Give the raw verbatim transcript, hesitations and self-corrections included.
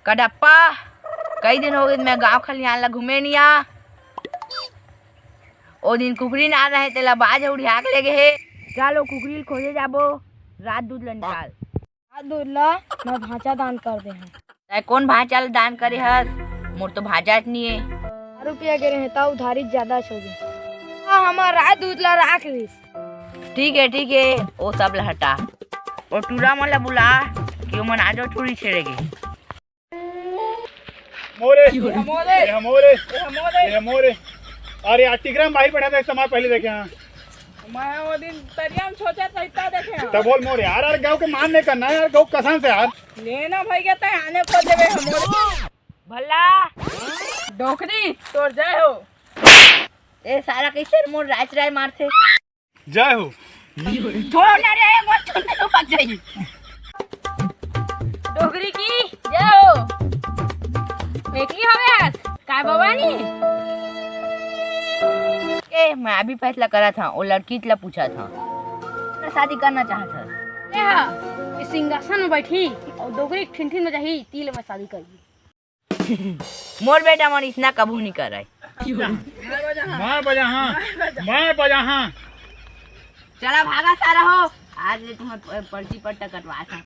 कटप्पा, कई दिन हो गए मैं गांव खलिहान ला घूमे निया। ओ दिन कुकरी ना रहे, तेला बाज उड़िया के ले गे हे। चल, ओ कुकरी ल खोजे जाबो, रात दूध ल निकाल। रात दूध ला मैं भांचा दान कर दे हूँ। तै कौन भांचा ल दान करे हस? मोर तो भांचा च नहीं है। दारू पिया गे रहे, ता उधारी ज्यादा छ होगे। हाँ, हमार रात दूध ला राख लिस। ठीक है, ठीक है, ओ सब ला हटा। ओ टूरा मन ला बुला कि ओमन आजो छुरी छेड़े गे। मोरे, ए मोरे, ए मोरे, ए मोरे। ए मोरे। अरे यार, टिकरा में बाहर बैठा था, इस समय पहले देखे हाँ। मैं वो दिन तरिया में सोचा था, इतना देखे हाँ। तब बोल मोरे यार, यार गऊ के मान नहीं करना यार, गऊ कसम से यार। लेना भाई के तय आने को देवे हम मोरे। भला। डोकरी, तोर जय हो। ए सारा कैसे मोर राज राय मारथे। जय हो। छोड़ ना रे, मत छोड़, तो भाग जाई। डोकरी की जय हो। एकली हवे हस, काय बाबा नी? ए, मैं अभी फैसला करा था, वो लड़की ला पूछा था। मैं शादी करना चाहता। ए हा, इस सिंहासन में बैठी और डोकरी ठिनठिन में जाही, ती ले मैं शादी करही। मोर बेटा मन इसना कभू नहीं करे। मार बजा हाँ, मार बजा हाँ। चला भागा सारा हो, आज ले तुम्हें प-, पर्ची पट्टा कटवा था।